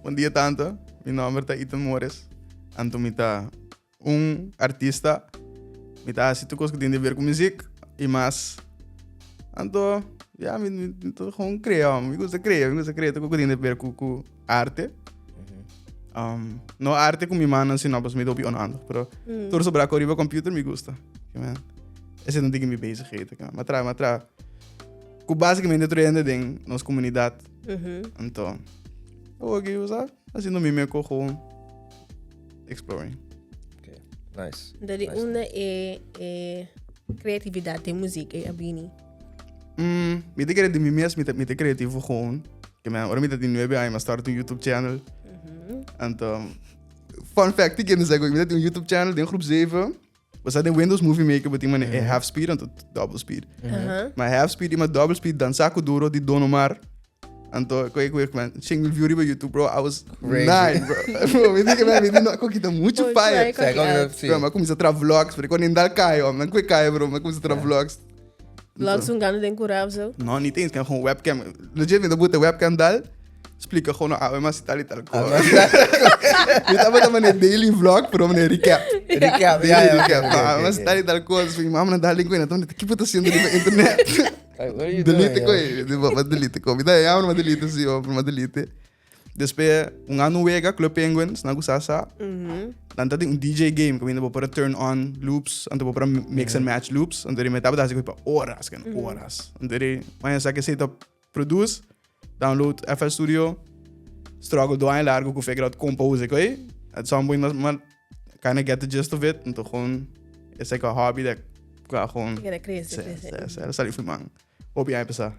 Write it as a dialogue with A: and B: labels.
A: Bon dia tanta. Mi nomber ta Ethan Morris. Anto mi ta un artista. Mi ta hasi tur kos ku tin di ver ku muzik i mas. Anto, ya, mi, mi, mi ta gewoon krea. Mi gusta krea, mi gusta krea tur kos ku tin di ver ku, ku arte. No arte ku mi mannan si no, pasobra mi ta hopi onhandig, pero tur sobra ku riba computer mi gusta. Esei ta un tiki mi bezigheid. Mi a traha, mi a traha ku basikamente tur hende den nos komunidat. Anto, awor bo sa, hasiendo mi meko gewoon exploring.
B: Okay, nice.
C: Anto di unda e e kreatividat den muzik ei a bini?
A: Mi ta kere di mi mes, mi ta mi ta kreativo gewoon. Ke men, ora mi ta tin nuebe aña mi a start un YouTube channel. Anto, fun fact, ti kende sa ku mi ta tin un YouTube channel den groep zeven. Bo sa den Windows Movie Maker bo tin mane e half speed anto double speed. Ma half speed i ma double speed dan saku duro di Don Omar. Anto koe koe man 100,000 view riba YouTube bro. I was
B: Crazy.
A: 9 bro. Bro, mi di ke man mi di no koki ta mucho
C: Oh,
A: fire.
C: try koki
B: Sa, koki
C: out.
B: si.
A: Bro, ma kuminsa tra vlogs, pero kon dal kai om, dan koe kai bro, ma kuminsa tra vlogs.
C: Vlogs un gano den kura of zo?
A: No, niet eens, kan gewoon webcam. Legit, mi ta buta webcam dal. Splika gewoon nou, awe mas tal y tal ko. Mi tabata mane daily vlog, pero mane recap.
B: Recap,
A: Daily
B: ja, ja,
A: recap.
B: oké, oké,
A: Awe mas
B: oké.
A: tal y tal ko. Mi mama na dal link na tanda, ki puta haciendo riba internet?
B: Like, what are you
A: Delete
B: doing,
A: ko,
B: yo?
A: eh. Ma delete ko. Mi ta ya, ma delete si, ma delete. Despues, un ano wega, Club Penguin, sna ku sa sa. Dan ta tin un DJ game, kaminda bo por a turn on loops, anto bo por a mix and match loops. Anto mi tabata hasi ku pa horas, ken horas. Anto di, mañana sa ke sei ta produce, download FL Studio, struggle do aña largo ku figure out compose koe. At some point, ma kinda get the gist of it. Anto gewoon, it's like a hobby that, gewoon,
C: Keda crece,
A: se,
C: crece.
A: se, se, sali fu man. Hopi aña pasa.